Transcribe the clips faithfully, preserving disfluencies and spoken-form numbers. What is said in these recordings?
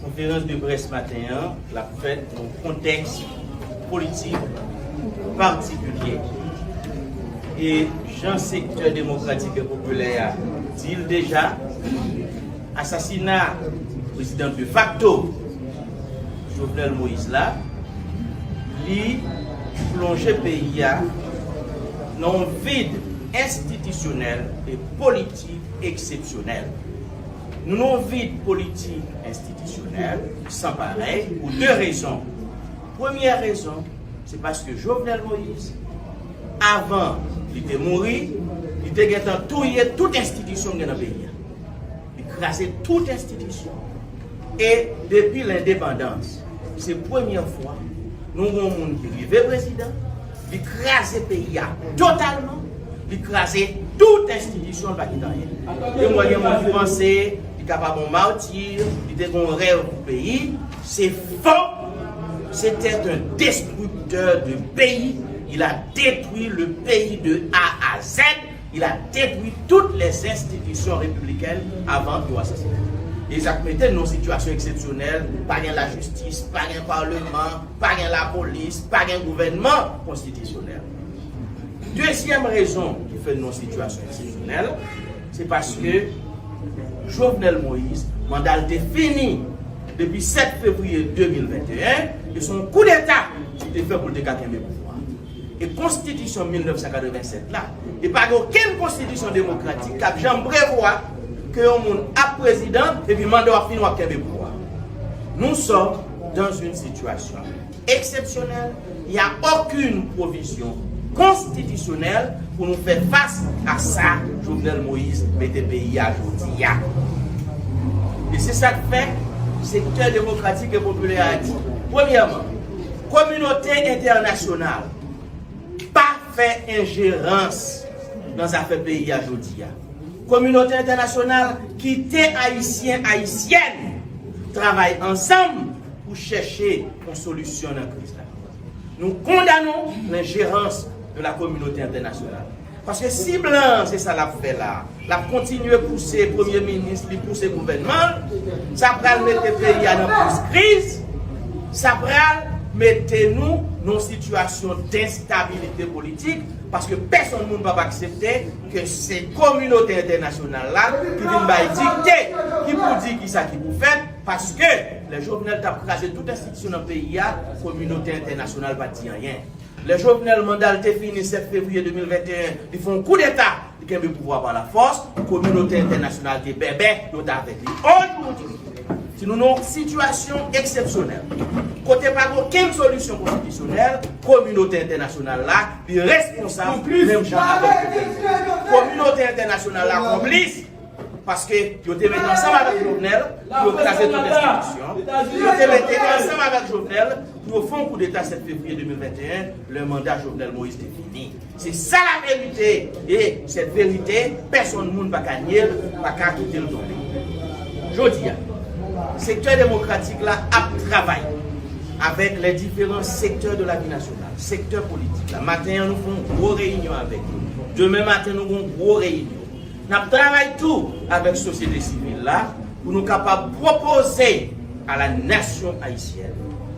Konferans de près maten an, l ap fèt nan yon kontèks politik patikilye. E jan sektè demokratik e popilè a di l deja, asasina prezidan defakto Jovenel Moïse la, li plonje peyi a nan yon vid enstitisyonèl e politik eksepsyonèl. Nou nan yon vid politik enstitisyonèl san parèy pou de rezon. Premyè rezon, se paske Jovenel Moïse, avan li te mouri, li te gentan touye tout enstitisyon k gen nan peyi a. Li kraze tout enstitisyon. E depi lendepandans, se premyè fwa nou gen yon moun ki rive prezidan, li kraze peyi a totalman, li kraze tout enstitisyon, li pa kite anyen. Gen moun, gen moun ki panse li kapab yon mati, li te gen yon rèv pou peyi. C'est faux. C'était un destructeur de pays. Il a détruit le pays de A à Z. Il a détruit toutes les institutions républicaines avant yo asasinen. E sa k mete n nan sitiyasyon eksepsyonèl, pa gen lajistis, pa gen palman, pa gen lapolis, pa gen gouvènman konstitisyonèl. Dezyèm rezon ki fè n nan sitiyasyon eksepsyonèl, se paske Jovenel Moïse, manda l te fini depi sèt fevriye de mil venteyen, e se yon koudeta li te fè pou l te ka kenbe pouvwa. E konstitisyon mil nèf san katrevennsèt la, e pa gen okenn konstitisyon demokratik k ap janm prevwa ke yon moun ap prezidan epi manda w ap fini w ap kenbe pouvwa. Nous sommes dans une situation exceptionnelle. Il n'y a aucune provision constitutionnelle pou nou fè fas a sa Jovenel Moïse mete peyi a jodi a. E se sa k fè sektè demokratik e popilè a di, premyèman, kominote entènasyonal pa fè enjerans nan zafè peyi a jodi a. Kominote entènasyonal kite Ayisyen, Ayisyèn travay ansanm pou chèche yon solisyon nan kriz la. Nou kondann lenjerans de la kominote entènasyonal. Paske si blan an se sa l ap fè la, l ap kontinye pouse premye minis li, pouse gouvènman l, sa pral mete peyi a nan plis kriz, sa pral mete nou nan yon sitiyasyon denstabilite politik, paske pèsonn moun p ap aksepte ke se kominote entènasyonal la ki vin bay dikte, ki pou di kisa ki pou fèt, paske lè Jovenel t ap kraze tout enstitisyon nan peyi a, kominote entènasyonal pa t di anyen. Lè Jovenel manda l te fini sèt fevriye de mil venteyen, li fè yon koudeta, li kenbe pouvwa pa lafòs, kominote entènasyonal te bèbè, yo t avèk li. Ojodi, si nou nan yon sitiyasyon eksepsyonèl, kote pa gen okenn solisyon konstitisyonèl, kominote entènasyonal la, li responsab menm jan avèk Jovenel. Kominote entènasyonal la konplis, paske yo te mete ansanm avèk Jovenel pou yo kraze tout enstitisyon. Yo te mete ansanm avèk Jovenel pou yo fè yon koudeta sèt fevriye de mil venteyen, lè manda Jovenel Moïse te fini. Se sa laverite. E sèt verite, pèsonn moun pa ka nye l, pa ka kite l tonbe. Jodi a, sektè demokratik la ap travay avèk les différents secteurs de la vie nationale, sektè politik la. Maten an, nou fè yon gwo reyinyon avèk yo. Demen maten, nou gen yon gwo reyinyon. N ap travay tou avèk sosyete sivil la pou nou kapab pwopoze a la nasyon ayisyèn,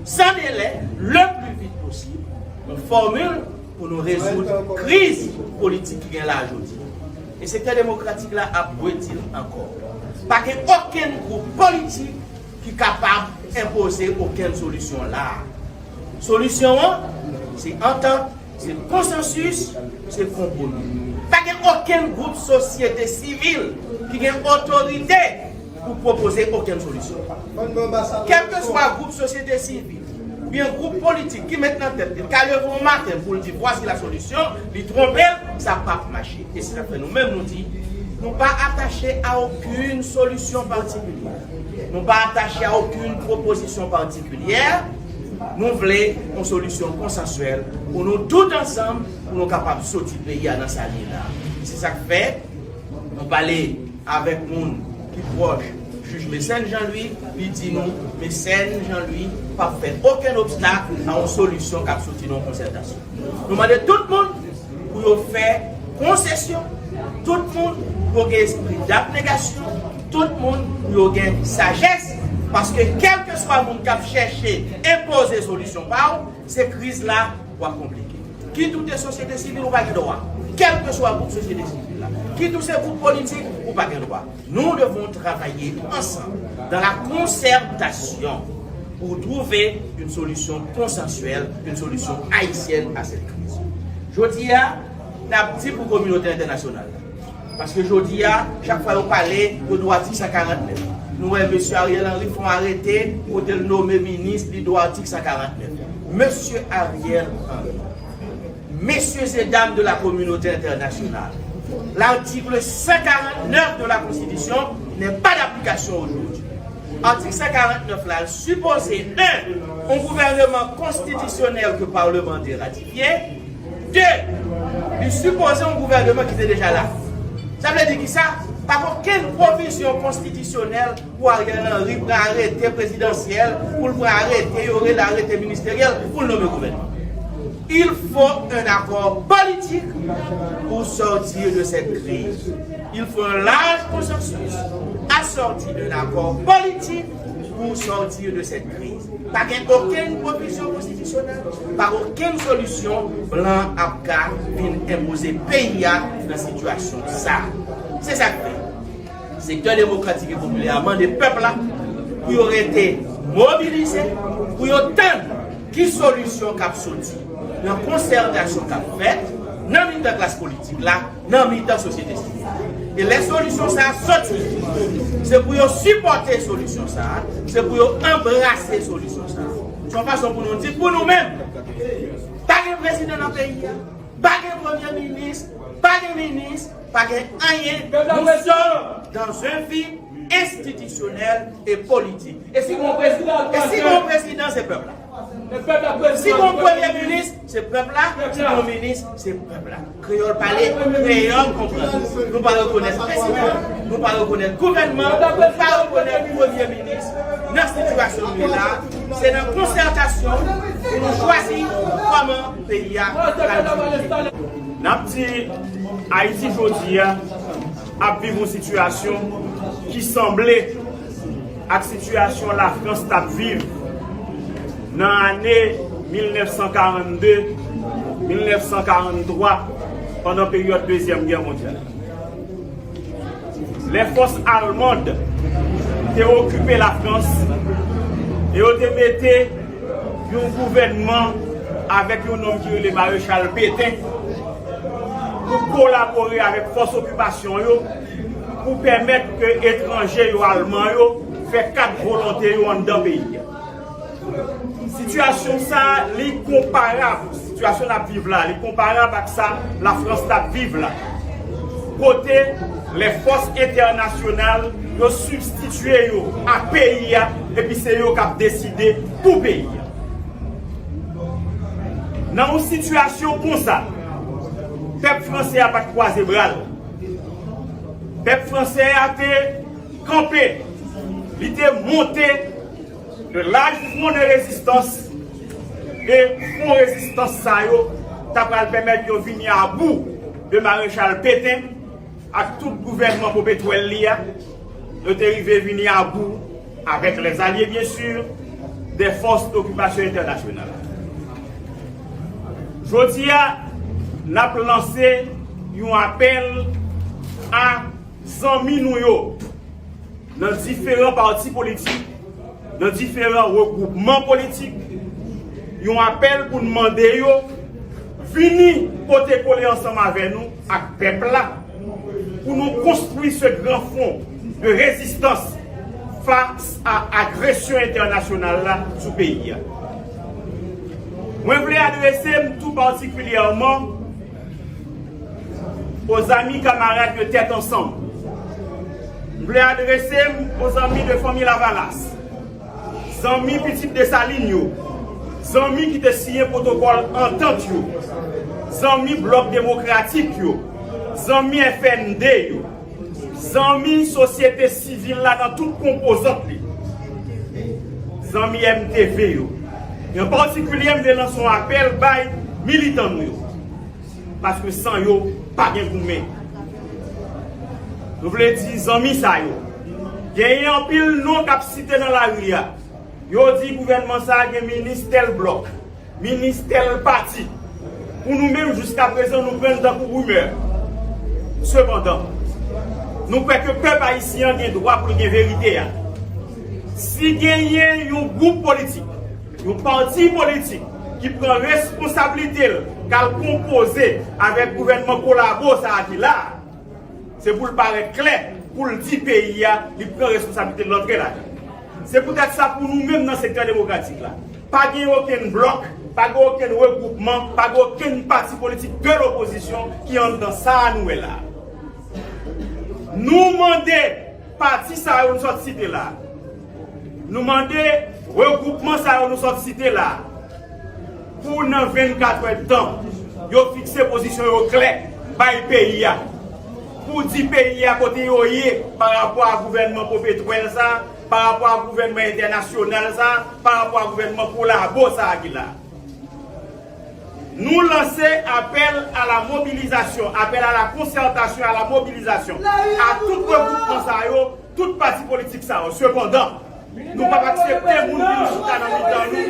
san delè, le pli vit posib, yon fòmil pou nou rezoud kriz politik ki gen la jodi a. E sektè demokratik la ap redi l ankò. Pa gen okenn gwoup politik ki kapab enpoze okenn solisyon la a. Solisyon an, se antant, se konsansis, se konpwomi. Pa gen okenn gwoup sosyete sivil ki gen otorite pou pwopoze okenn solisyon. Kèlkeswa gwoup sosyete sivil oubyen gwoup politik ki met nan tèt li, l ka leve yon maten pou l di, "Voici la solution," li twonpe l, sa p ap mache. E se sa k fè nou menm nou di, nou pa atache a okenn solisyon patikilye. Nou pa atache a okenn pwopozisyon patikilye. Nou vle yon solisyon konsansyèl pou nou tout ansanm, pou nou kapab soti peyi a nan sa l ye la. Se sa k fè nou pale avèk moun ki pwòch jij Mécène Jean Louis, li di nou, Mécène Jean Louis p ap fè okenn obstak a yon solisyon k ap soti nan yon konsètasyon. Nou mande tout moun pou yo fè konsesyon, tout moun pou yo gen espri dabnegasyon, tout moun pou yo gen sajès, Paske kèlkeswa moun k ap chèche enpoze solisyon pa w, se kriz la w ap konplike. Kit ou te sosyete sivil, ou pa gen dwa. Kèlkeswa gwoup sosyete sivil la, kit ou se gwoup politik, ou pa gen dwa. Nous devons travailler ensemble dans la concertation pour trouver une solution consensuelle, une solution haïtienne à cette crise. Jodi a, n ap di pou kominote entènasyonal la. Paske jodi a, chak fwa yo pale, yo di w atik san karant nèf. Nou wè mesye Ariel Henry fè yon arete kote l nome minis, li di w atik san karant nèf. Mesye Ariel Henry, messieurs et dames de la communauté internationale, l'article cent quarante-neuf de la Constitution n'est pas d'application aujourd'hui. Atik san karant nèf la, l sipoze, un, yon gouvènman konstitisyonèl ke palman te ratifye. De, li sipoze yon gouvènman ki te deja la. Sa vle di ki sa? Pa gen okenn pwovizyon konstitisyonèl pou Ariel Henry pran arete prezidansyèl, pou l pran arete, yo rele arete ministeryèl, pou l nome gouvènman. Il faut un accord politique pour sortir de cette crise. Il faut un large consensus assorti d'un accord politique pour sortir de cette crise. Pa gen okenn pwovizyon konstitisyonèl, pa gen okenn solisyon blan ap ka vin enpoze peyi a nan sitiyasyon sa. Se sa k fè Sektè Demokratik e Popilè a mande pèp la pou yo rete mobilize, pou yo tann ki solisyon k ap soti nan konsètasyon k ap fèt nan mitan klas politik la, nan mitan sosyete sivil. E lè solisyon sa a soti, se pou yo sipòte solisyon sa a, se pou yo anbrase solisyen sa a. Se yon fason pou nou di pou nou menm, pa gen prezidan nan peyi a, pa gen premye minis, pa gen minis, pa gen anyen. Nous sommes dans un vide institutionnel et politique. E si gon prezidan, e si gon prezidan, se pèp la. Si gon premye minis, se pèp la. Si gon minis, se pèp la. Kreyòl pale, kreyòl konprann. Nou pa rekonèt prezidan, nou pa rekonèt gouvènman, nou pa rekonèt premye minis. Nan sitiyasyon nou ye la, se nan konsètasyon pou nou chwazi kòman peyi a pral dirije. N ap di, Ayiti jodi a ap viv yon sitiyasyon ki sanble ak sitiyasyon Lafrans t ap viv nan ane mil nèf san karannde, mil nèf san karanntwa, pandan peryòd Dezyèm Gè Mondyal. Lè fòs almand te okipe Lafrans e yo te mete yon gouvènman avèk yon nonm ki rele Marechal Pétain pou kolabore avèk fòs okipasyon yo, pou pèmèt ke etranje yo, alman yo, fè kat volonte yo anndan peyi a. Sitiyasyon sa a, li konparab, sitiyasyon n ap viv la, li konparab ak sa Lafrans t ap viv la. Kote lè fòs entènasyonal yo sibstitye yo a peyi a, epi se yo k ap deside pou peyi a. Nan yon sitiyasyon konsa, pèp fransè a pa t kwaze bra l. Pèp fransè a te kanpe, li te monte le large front de résistance, e fwon rezistans sa yo ta pral pèmèt yo vini abou de Marechal Pétain ak tout gouvènman popetwèl li a, yo te rive vini abou, avec les alliés bien sûr, des forces d'occupation internationale. Jodi a, n ap lanse yon apèl a zanmi nou yo nan diferan pati politik, nan diferan regwoupman politik, yon apèl pou n mande yo vini pote kole ansanm avè nou ak pèp la, pou nou konstwi ce grand front de résistance face à agression internationale la sou peyi a. Mwen vle adrese m tou patikilyèman o zanmi kamarad de Tèt Ansanm. M vle adrese m o zanmi de Fanmi Lavalas, zanmi pitit Desalin yo, zanmi ki te siyen pwotokòl antant yo, zanmi Blòk Demokratik yo, zanmi F N D yo, zanmi sosyete sivil la nan tout konpozant li, zanmi M T V yo. E an patikilye, m vle lanse yon apèl bay militan nou yo, paske san yo pa gen goumen. Nou vle di zanmi sa yo, Genyen anpil non k ap site nan lari a. Yo di gouvènman sa a gen minis tèl blòk, minis tèl pati. Pou nou menm, jiskaprezan, nou pran l tankou rimè. Sepandan, nou kwè ke pèp ayisyen an gen dwa pou l gen verite a. Si genyen yon gwoup politik, yon pati politik ki pran responsablite l, k al konpoze avèk gouvènman kolabo sa a ki la a, se pou l parèt klè, pou l di peyi a, li pran responsablite l, l antre ladan. Se poutèt sa, pou nou menm nan sektè demokratik la, pa gen okenn blòk, pa gen okenn regwoupman, pa gen okenn pati politik de lopozisyon ki anndan sa a nou wè la a. Nou mande pati sa yo nou sot site la a, nou mande regwoupman sa yo nou sot site la a, pou nan vennkatrè tan, yo fikse pozisyon yo klè bay peyi a. Pou di peyi a kote yo ye pa rapò a gouvènman popetwèl sa, pa rapò a gouvènman entènasyonal sa, pa rapò a gouvènman kolabo sa a ki la. Nou lanse apèl à la mobilisation, appel à la concertation, à la mobilisation, a tout regwoupman sa yo, tout pati politik sa yo. Sepandan, nou p ap aksepte moun vin chita nan mitan nou.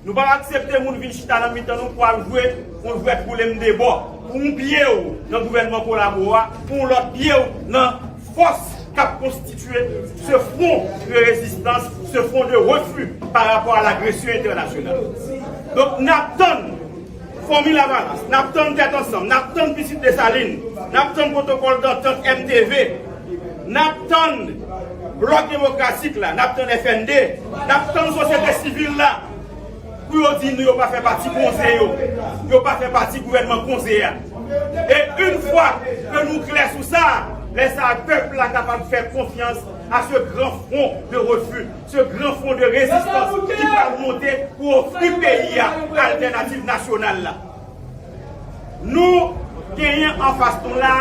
Nou p ap aksepte moun vin chita nan mitan nou pou al jwe yon jwèt boule m de bò. Pou yon pye w nan gouvènman kolabo a, pou yon lòt pye w nan fòs k ap konstitye ce front de résistance, ce front de refus par rapport à l'agression internationale. Donk, n ap tann Fanmi Lavalas, n ap tann Tèt Ansanm, n ap tann Pitit Desalin, n ap tann pwotokòl dantant M T V, n ap tann Blòk Demokratik la, n ap tann F N D, n ap tann sosyete sivil la, pou yo di nou yo pa fè pati konze yo, yo pa fè pati gouvènman konze a. E yon fwa ke nou klè sou sa, lè sa a pèp la kapab fè konfyans à ce grand front de refus, ce grand front de résistance ki pral monte pou ofri peyi a altènativ nasyonal la. Nou genyen anfas nou la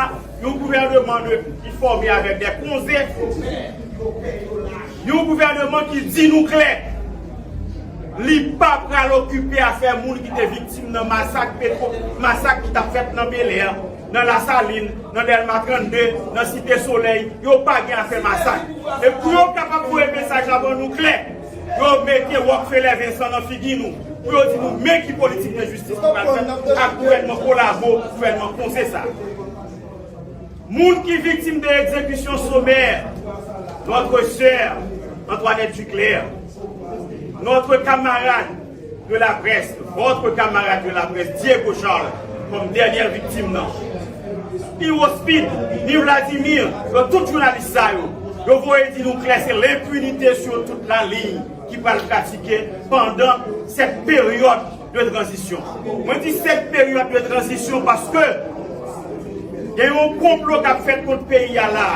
yon gouvènman de, ki fòme avèk de konze, yon gouvènman ki di nou klè, li pa pral okipe afè moun ki te viktim nan masak Petwo, masak ki t ap fèt nan Bèlè, nan Lasalin, nan Dèlma trannde, nan Site Solèy, yo pa gen afè masak. E pou yo kapab voye mesaj la ban nou klè, yo mete Rockefeller Vincent nan figi nou, pou yo di nou men ki politik enjistis nou pral fè ak gouvènman kolabo, gouvènman konze sa. Moun ki viktim de egzekisyon somè, notre sœur Antoinette Duclair, notre camarade de la presse, votre camarade de la presse, Diego Charles, kòm dènyè viktim nan. Ni Rospin, ni Vladimir, yo tout jounalis sa yo, yo voye di nou klè se lenpinite sou tout la liy ki pral pratike pandan cette période de transition. Mwen di cette période de transition paske gen yon konplo k ap fèt kont peyi a la.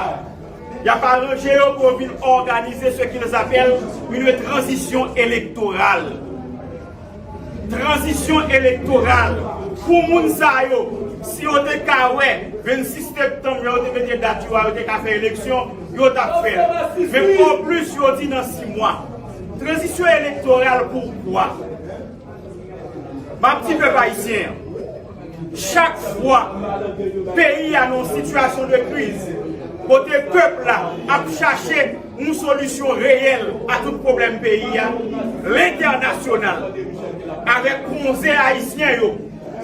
Y ap aranje yo pou yo vin òganize ce qu'ils appellent une transition électorale. Transition électorale. Pou moun sa yo, si yo te ka wè vennsis septanm, yo te mete dat yo a, yo te ka fè eleksyon, yo t ap fè l. Men anplis, yo di nan sis mwa. Transition électorale pour quoi? M ap di pèp ayisyen an, chak fwa peyi a nan yon sitiyasyon de kriz, kote pèp la ap chache yon solisyon reyèl a tout pwoblèm peyi a, lentènasyonal, avèk konze ayisyen yo,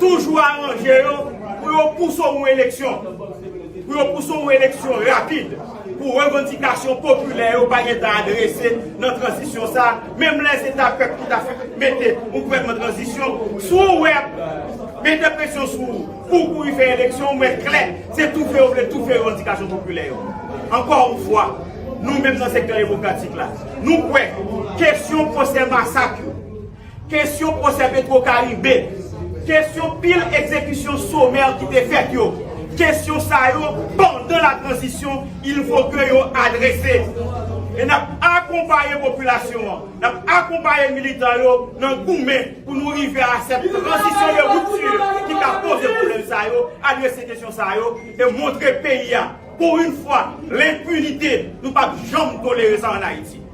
toujou aranje yo pou yo pouse yon eleksyon, pou yo pouse yon eleksyon rapid, pou revandikasyon popilè yo pa gentan adrese nan tranzisyon sa a, menm lè se ta pèp ki ta fè mete yon gouvènman tranzisyon, si w wè mete presyon sou ou pou w kouri fè eleksyon, ou wè klè, se toufe yo vle toufe revandikasyon popilè yo. Ankò yon fwa, nou menm nan sektè demokratik la, nou kwè kesyon pwosè masak yo, kesyon pwosè Petwokaribe, kesyon pil egzekisyon somè ki te fèt yo, kesyon sa yo, pandan la tranzisyon, il faut que yo adrese. E n ap akonpaye popilasyon an, n ap akonpaye militan yo nan goumen pou nou rive a cette transition de rupture ki ka poze pwoblèm sa yo, adrese kesyon sa yo, e montre peyi a, pou yon fwa, lenpinite, nou p ap janm tolere sa ann Ayiti.